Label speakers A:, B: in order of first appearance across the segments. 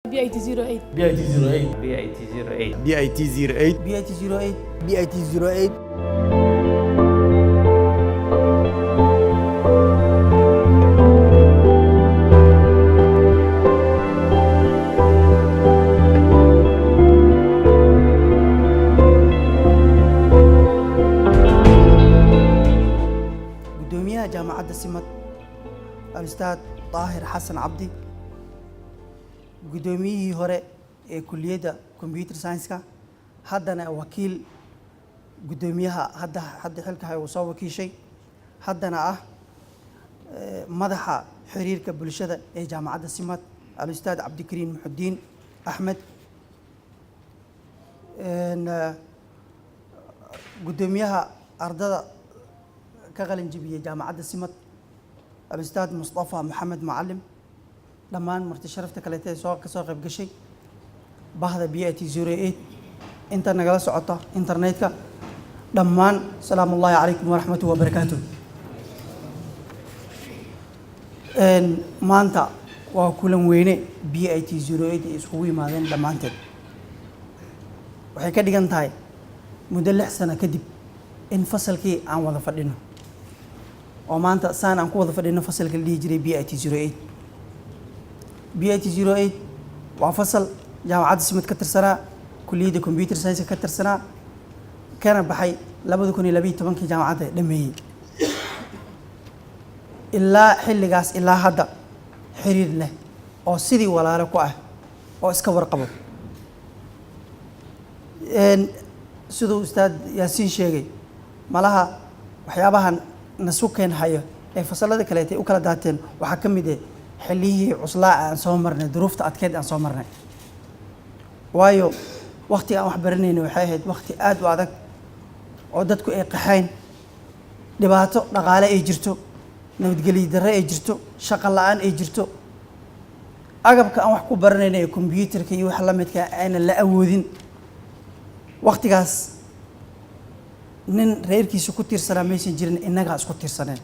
A: BIT 08.
B: BIT 08.
C: BIT 08.
D: BIT 08.
E: BIT 08.
F: BIT 08.
E: Gudoomiyaha Jaamacadda Simad, Alustaad Daahir Xasan Cabdi, guddoomiyihii hore ee kuliyadda computer science-ka, haddana wakiil guddoomiyaha hadda xilka haya uu soo wakiishay, haddana ah madaxa xiriirka bulshada ee Jaamacadda Simad, Alustaad Cabdikariin Muxudiin Axmed, guddoomiyaha ardada ka qalin jebiyey Jaamacadda Simad, Alustaad Mustafa Maxamed Macalim, dhammaan marti sharafta kaleeta ee soo kasoo qayb gashay, bahda BIT 08, inta nagala socota internetka, dhammaan asalaamu ullahi calaykum waraxmatuhi wabarakaatuh. Maanta waa kulan weyne BIT 08 ay iskugu yimaadeen dhammaanteed. Waxay ka dhigan tahay muddo 6 sano kadib in fasalkii aan wada fadhino oo maanta saan aan ku wada fadhino fasalka la dhihi jiray BIT 08. BIT 08 waa fasal Jaamacadda Simad ka tirsanaa, kuliyadda computer science ka tirsanaa, kana baxay 2012-kii, jaamacadda dhameeyey. Ilaa xilligaas ilaa hadda xiriir leh oo sidii walaalo ku ah oo iska warqabo. Siduu Ustaad Yaasiin sheegay, malaha waxyaabahan nasu keen hayo ee fasalada kaleeta ay u kala daateen waxaa ka mid ah xilliyihii cuslaa aan soo marnay, duruufta adkeyd aan soo marnay, waayo waktiga aan wax baranayna waxay ahayd wakti aada u adag oo dadku ay qaxayn, dhibaato dhaqaale ay jirto, nabadgelyo darre ay jirto, shaqo la-aan ay jirto, agabka aan wax ku baranayna ee combyuutarka iyo wax la midka aynan la awoodin. Waktigaas nin reerkiisa ku tiirsanaa maysan jirin, innagaa isku tiirsaneen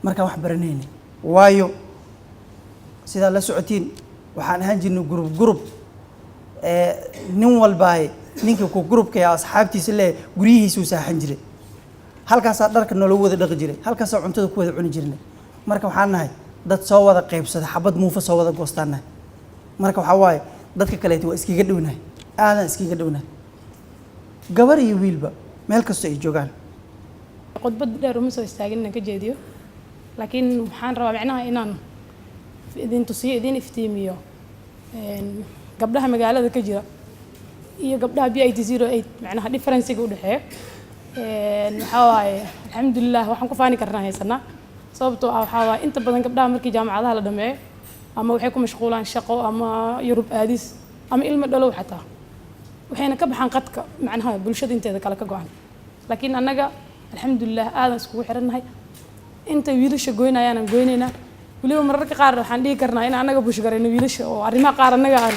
E: markaan wax baranayna, waayo sidaad la socotiin waxaan ahaan jirnay group group. Nin walbaay ninka ku groupka ee asxaabtiisa le guryihiisuu saaxan jiray, halkaasaa dharka noola wada dhaqi jiray, halkaasaa cuntada ku wada cuni jirnay. Marka waxaan nahay dad soo wada qaybsada, xabad muufa soo wada goostaan nahay. Marka waxaa waaye dadka kaleeto waa iskaga dhownahay, aadan iskaga dhownahay, gabar iyo wiilba meel kastoo ay joogaan.
A: Khudbad dheer uma soo istaagin inaan ka jeediyo, laakiin waxaan rabaa micnaha inaan idin tusiyo, idin iftiimiyo gabdhaha magaalada ka jira iyo gabdhaha BIT 08, macnaha differencega u dhexeeya. Waxaa waaye, alxamdulilah, waxaan ku faani karnaa haysanaa, sababtoo ah waxaa waaye inta badan gabdhaha markii jaamacadaha la dhameeyo ama waxay ku mashquulaan shaqo ama Yurub aadis ama ilmo dhalow, xataa waxayna ka baxaan qadka, macnaha bulshada inteeda kale ka go-an. Laakiin annaga, alxamdulilah, aadan iskugu xirannahay. Inta wiilasha goynayaanan goynaynaa. Weliba mararka qaar waxaan dhihi karnaa in annaga push garayno wiilasha oo arrimaha qaar annaga aan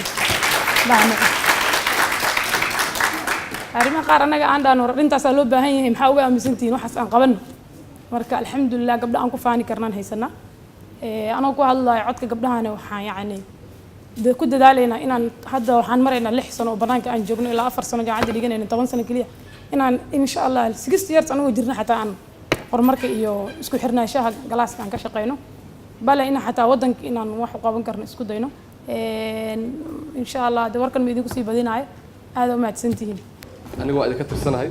A: dhahno, arrimaha qaar annaga aan dhahno, war arrintaasaa loo baahan yahay, maxaa uga aaminsantihiin, waxaas aan qabanno. Marka alxamdulilah, gabdha aan ku faani karnaan haysanaa. Anoo ku hadlayo codka gabdhahana, waxaan yacni de ku dadaalaynaa inaan hadda waxaan maraynaa 6 sano oo banaanka aan joogno, ilaa 4 sano jaamacadda dhiganayna, 10 sano keliya, inaan insha Allah 60 years anagoo jirna xataa aan horumarka iyo isku xirnaanshaha classka aan ka shaqeyno, bale inaan xataa waddanka inaan wax u qaban karno isku dayno insha Allah. De warkan ma idinku sii badinaayo, aada u mahadsantihiin.
G: Aniga waa idinka tirsanahay.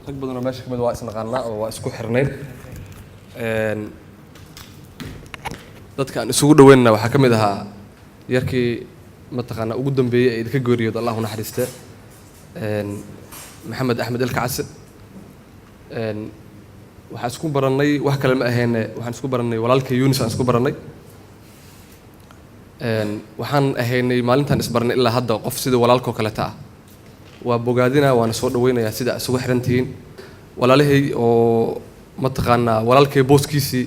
G: Rag badan oo meesha ka mid waa isnaqaanaa oo waa isku xirnayn. Dadka aan isugu dhaweynna waxaa ka mid ahaa yarkii mataqaanaa ugu dambeeyey ee idinka geeriyooda, Allah u naxariiste, Maxamed Axmed Ilkacase. Waxaan isku barannay wax kale ma ahayne, waxaan isku barannay walaalkay Yunis aan isku barannay. Waxaan ahaynay maalintaan isbarnay ilaa hadda qof sida walaalkoo kaleta ah. Waa bogaadinaa, waana soo dhaweynayaa sida isugu xiran tihiin walaalahay oo mataqaanaa walaalkay booskiisii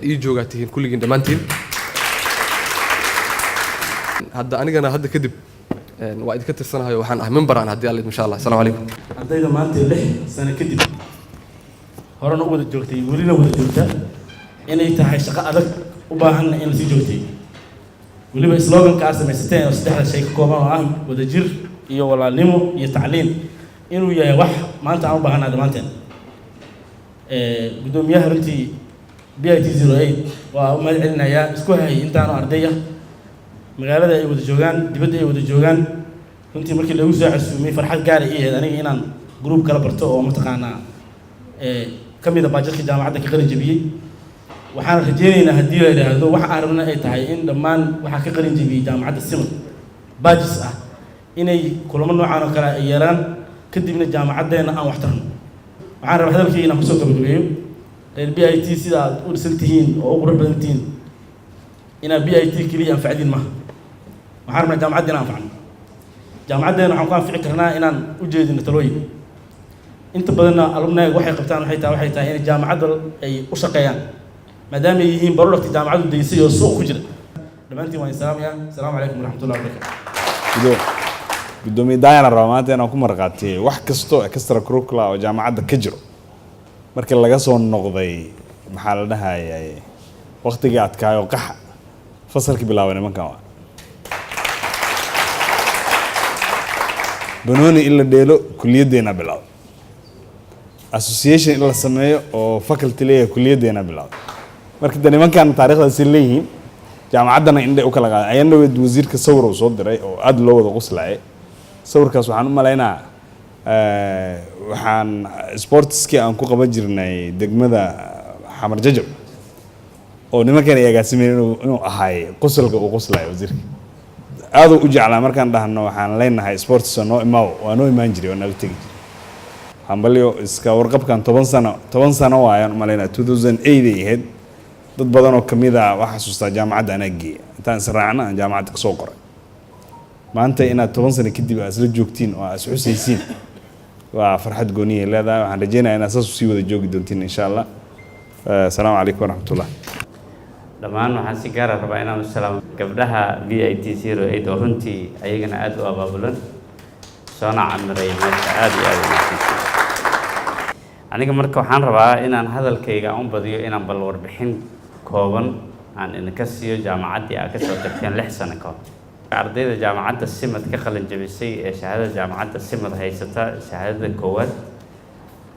G: ii joogaa tihiin kulligiin dhammaantiin. Hadda anigana hadda kadib waa idinka tirsanahay oo waxaan ahay member aan haddii Alla idmo, insha Allah. Asalaamu calaykum.
B: Ardayda maanta 6 sano kadib horena u wada joogtay, welina wada joogta, inay tahay shaqo adag u baahanna in lasii joogtay. Weliba sloganka aad samaysateen oo saddexda shay ka kooban, oo ah wadajir iyo walaalnimo iyo tacliin, inuu yahay wax maanta aan u baahanaa dhammaanteen. Guddoomiyaha runtii BIT 08 waa u mahad celinayaa, isku hayay intaanu arday ah, magaalada ay wada joogaan, dibadda ay wada joogaan. Runtii markii lagu soo casuumay, farxad gaara ii ahayd aniga inaan group kala barto oo mataqaanaa ka mid a batchka jaamacadda ka qalin jebiyey. Waxaan rajeynaynaa, haddii la yidhaahdo, waxa aan rabna ay tahay in dhammaan waxaa ka qalin jebiyey jaamacadda SIMAD batches ah inay kulamo noocaan oo kale ay yeelaan, kadibna jaamacaddeenna aan wax tarno. Waxaan rabaa hadalkayga inaan kusoo gabagabeeyo: reer BIT, sida aad u dhisan tihiin oo u qurux badan tihiin, inaad BIT keliya anfacdiin maaha. Waxaan rabnaa jaamacadda inaan anfacno. Jaamacaddeena waxaan ku anfici karnaa inaan u jeedino talooyin. Inta badanna alumni waxay qabtaan waxay tahay inay jaamacadda ay u shaqeeyaan, maadaama ay yihiin product jaamacaddu daysay oo suuq ku jira. Dhammaantiin waan salaamayaa. Asalaamu calaykum waraxmatullahi wabarakatu.
C: Gudoomiye Daayana rabaa maanta inaan ku marqaatiyey wax kastoo extra curricular oo jaamacadda ka jiro. Markii laga soo noqday, maxaa la dhahayay, waqtigii adkaayo qaxa, fasalkii bilaabay nimankan waa banooni in la dheelo, kuliyaddeena bilaabay association in la sameeyo oo faculty leeyahay, kuliyaddeena bilaabay. Marka de nimankan taariikhdaasi leeyihiin, jaamacaddana indhay u kala qaaday. Ayaan dhaweyd wasiirka sawir uu soo diray oo aada loo wada qoslayay. Sawirkaas waxaan u malaynaa waxaan sportskii aan ku qaban jirnay degmada Xamar Jajab oo nimankan ay agaasimeen inuu ahaay. Qosolka uu qoslayo wasiirka aaduu u jeclaa. Markaan dhahno waxaan leenahay sports oo noo imaaw, waa noo imaan jiray, waa nala tegi jiray. Hambalyo. Iska warqabkan 10 sano, 10 sano waayaan u malaynaa, 2008 ay ahayd. Dad badan oo kamid a waxaa xasuustaa jaamacadda anaa geeya, intaan israacna aan jaamacadda kasoo qoray. Maanta inaad 10 sano kadib aad isla joogtiin oo aad isxusaysiin waa farxad gooniyay leedahay. Waxaan rajeynayaa inaad saas usii wada joogi doontiin, insha Allah. Asalaamu calaykum waraxmatullah.
D: Dhammaan waxaan si gaara rabaa inaan u salaamo gabdhaha BIT 08 oo runtii ayagana aada u abaabulan, soona camiray meesha. Aada iyo aada u mahadsantihiin. Aniga marka waxaan rabaa inaan hadalkayga u badiyo inaan bal warbixin kooban aan idinka siiyo jaamacaddii aad kasoo tagteen 6 sano ka hor. Ardayda jaamacadda SIMAD ka qalin jabisay ee shahaadada jaamacadda SIMAD haysata, shahaadada koowaad,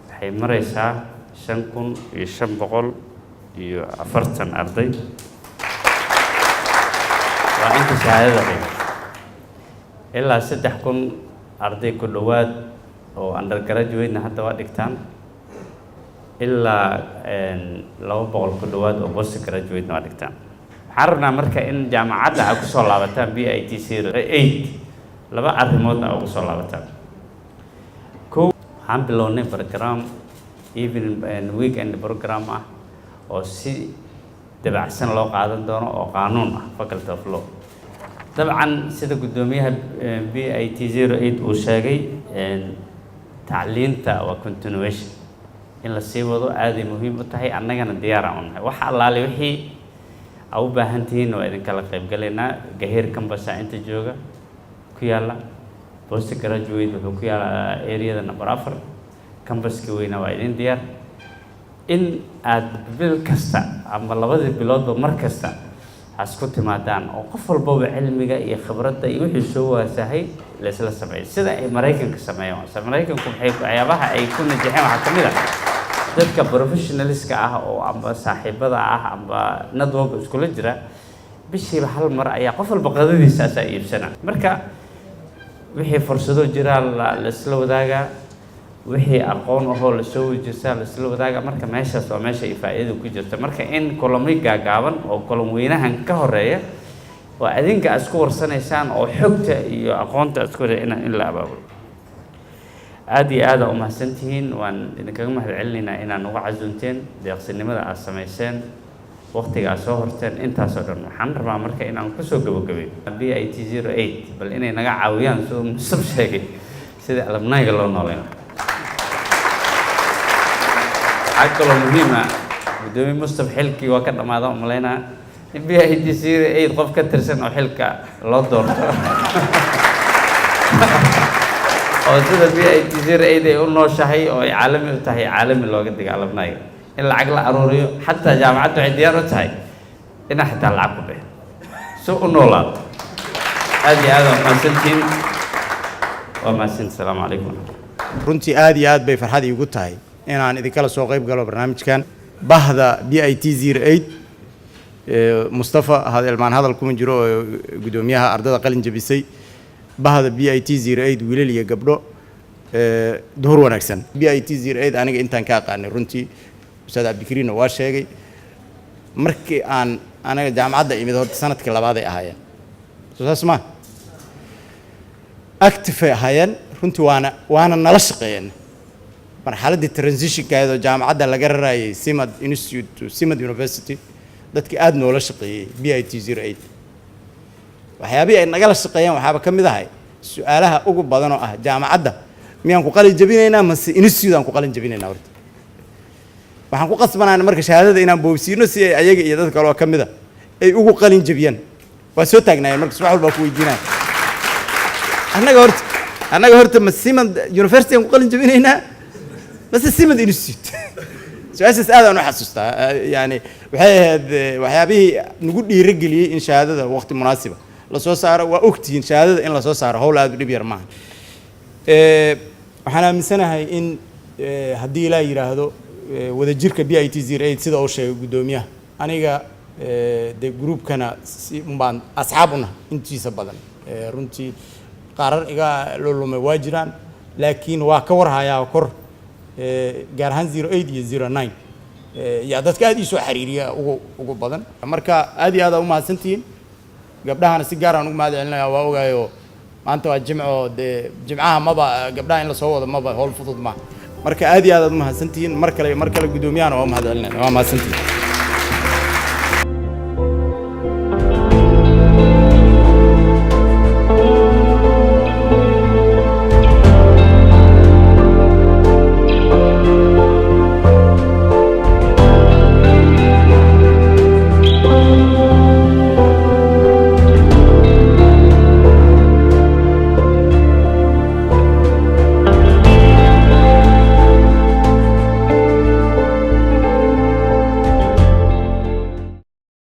D: waxay mareysaa 5540 arday. Waa inta shahaadada haysa. Ilaa 3000 arday ku dhowaad oo undergraduate-na hadda waa dhigtaan, ilaa 200 ku dhowaad oo post graduate-na waa dhigtaan. Waxaan rabnaa marka in jaamacadda aad kusoo laabataan BIT 08 laba arrimoodna aad ugu soo laabataan. Kow, waxaan bilownay program evening and weekend program ah oo si dabacsan loo qaadan doono oo qaanuun ah, Faculty of Law. Dabcan, sida guddoomiyaha BIT 08 uu sheegay, tacliinta waa continuation, in la sii wado aaday muhiim u tahay. Annagana diyaar aan u nahay. Waxa allaale wixii aa u baahan tihiin waa idinkala qaybgalaynaa. Gaheer campus inta jooga ku yaalla, post graduate wuxuu ku yaallaa areada number 4. Campuska weyna waa idin diyaar in aad bil kasta ama labadii biloodba mar kasta hasku timaadaan, oo qof walbaba cilmiga iyo khibradda iyo wixii soo waasahay la isla sameeyo, sida ay Maraykanka sameeyaan. Maraykanku waxay waxyaabaha ay ku najaxeen waxaa ka mid ah dadka professionalska ah oo amba saaxiibada ah amba network iskula jira, bishiiba hal mar ayaa qof walba qadadiisa asaa iibsana. Marka wixii fursado jiraa la isla wadaagaa, wixii aqoon ahoo lasoo wejirsaa la isla wadaagaa. Marka meeshaas waa meesha ay faa'iidadu ku jirta. Marka in kulamo gaagaaban oo kulan weynahan ka horeeya oo adinka aad isku warsanaysaan oo xogta iyo aqoonta aad isku in la abaabulo. Aada iyo aada umahadsantihiin. Waan idinkaga mahad celinaynaa inaad nagu casuunteen, deeqsinimada aad samayseen, waqtiga aad soo horteen, intaasoo dhan. Waxaan rabaa marka inaan kusoo gabagabeyo BIT 08 bal inay naga caawiyaan, siduu Musab sheegay, sidii alumniga loo nooleyn. Waxaa kaloo muhiim ah, guddoomiye Mustaf xilkii waa ka dhamaada umalaynaa, in BIT 08 qof ka tirsan oo xilka loo doorto, oo sida BIT 08 ay u nooshahay oo ay caalami u tahay, caalami looga diga alumniga, in lacag la aruuriyo. Xataa jaamacaddu waxay diyaar u tahay inaa xitaa lacag ku bixin. So u noolaato. Aad iyo aad waa mahadsantihiin, waa mahadsan. Asalaamu calaykum.
H: Runtii aad iyo aad bay farxad iigu tahay inaan idinkala soo qayb galo barnaamijkan bahda BIT 08. Mustafa Hadelmaan hadal kuma jiro oo guddoomiyaha ardada qalin jabisay bahda BIT 08, wiilal iyo gabdho, duhur wanaagsan. BIT 08 aniga intaan ka aqaanay, runtii Ustaad Cabdikariinna waa sheegay, markii aan anaga jaamacadda imid horta sanadkii labaad ay ahaayeen, soo saas ma active ay ahaayeen runtii, waana nala shaqeeyeen marxaladdii transitionka ahayd oo jaamacadda laga rarayay Simad Institute to Simad University. Dadkii aada noola shaqeeyey BIT 08, waxyaabihii ay nagala shaqeeyeen waxaaba ka mid ahay su-aalaha ugu badan oo ah: jaamacadda miyaan ku qalin jabinaynaa mase institute aan ku qalin jabinaynaa? Horta waxaan ku qasbanayna marka shahaadada inaan boobsiino si ay ayaga iyo dad kale oo ka mid a ay ugu qalin jabiyaan. Waa soo taagnaayeen marka subax walbaa ku weydiinaya: annaga horta ma Simad University aan ku qalin jabinaynaa mase Simad Institute? Su-aashaas aad aan u xasuustaa. Yani waxay ahayd waxyaabihii nagu dhiirigeliyey in shahaadada waqti munaasiba lasoo saaro. Waa ogtihiin, shahaadada in lasoo saaro howl aad u dhib yar maaha. Waxaan aaminsanahay in haddii Ilaah yidhaahdo wadajirka BIT 08, sida uu sheegay guddoomiyaha, aniga dee groupkana si unbaan asxaab una intiisa badan. Runtii qaarar iga lulumay waa jiraan, laakiin waa ka warhayaa kor, gaar ahaan 08 iyo 09 yaa dadka aad ii soo xiriiriya ugu badan. Marka aad iyo aad aa u mahadsantihiin. Gabdhahana si gaar aan ugu mahad celinaya, waa ogaayo maanta waa jimco, dee jimcaha maba gabdhaha in lasoo wado maba howl fudud maaha. Marka aad iyo aad aad u mahadsantihiin mar kale iyo mar kale. Guddoomiyahana waa u mahad celinaya. Waa mahadsantihiin.